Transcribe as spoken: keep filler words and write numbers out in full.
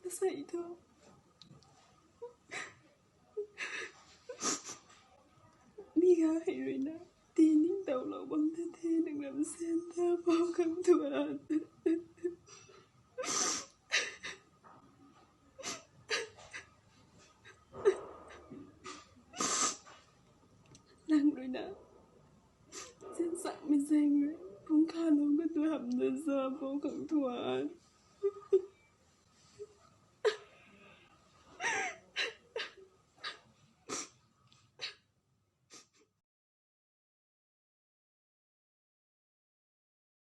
Nasei thu mi ga hei ruina ti ningtowlou bam the the nang ram sen ta pau khang thuan. Nang ruina zinsakmei zaeng rui pung khalou ka tu hamna za pau khang thuan.